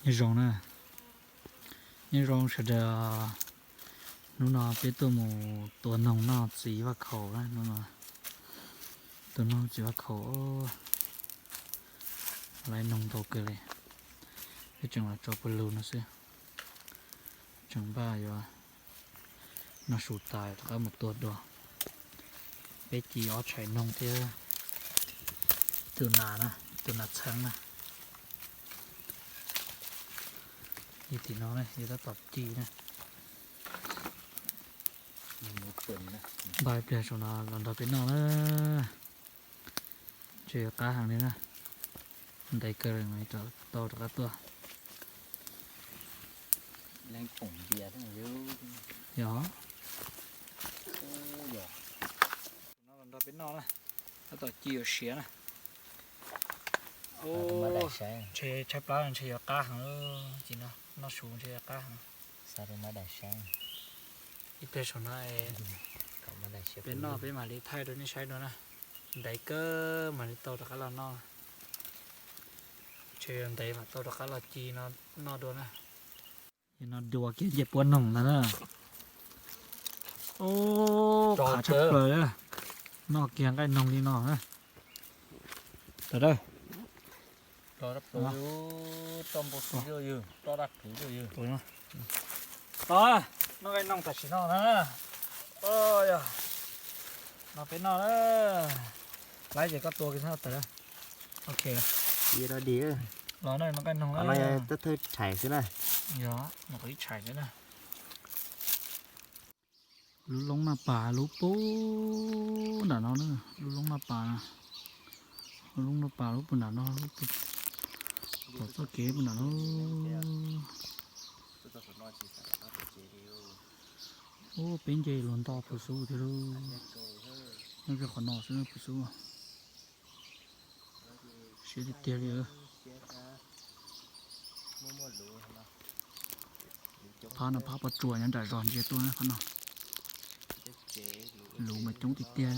Nyob zoo na, nyob zoo sawv daws. Hnub no peb tuaj mus tua noog noj txiv vaj khaum na, hnub no tua noog txiv vaj khaum. Laiv noog ntau kawg li, peb tseem los tso pawg lug no xwb. Tseem npaj yuav noj su tas rov qab mus tua dua. Peb ci ob tshais noog thiab tus nas na, tus nas txheeb na. Yog tim no na, yog tab tom ci na. Npaj pliag saum no los nrog peb noj na. Ntshe yuav qab heev li na. Ntev kawg li, tau rov qab tuaj. Yog. No los nrog peb noj na, tab tom ci yuav siav na. Ntshe tshaib plab ntshe yuav qab heev, ci no noj su ntshe yuav qab heev. Ib pliag saum no peb noj peb mam li thaij rau nej saib dua na. Ntev kawg mam li tau rov qab los noj. Ntshe yuav ntev mam tau rov qab los ci no noj dua na. No dua kiag ncej puab noog ntag na. Qab tshaj plaws, noj kiag nqaij noog li no na. Tawm dawb. Noj nqaij noog tam sim no na. Yog no peb noj na. Laib ces koj tua kiag tawm. Ok, los na, noj nqaij noog na. Thawj tshais xwb na. Yog, mus qhov ib tshais xwb na. Lub loob naj pas lub puag nram no na, lub loob naj pas, lub loob naj pas lub puag nram no, lub puag, tom txoj kev puag nram no. Ub, peb nce luag nto puag xub thiab lauj. Nyob rau qhov no xwb puag xub. Siab tiag tiag li. Phab no phab pob tsuas nyob nram zos ntsia tuaj na phab no. Luv mas coob tiag tiag.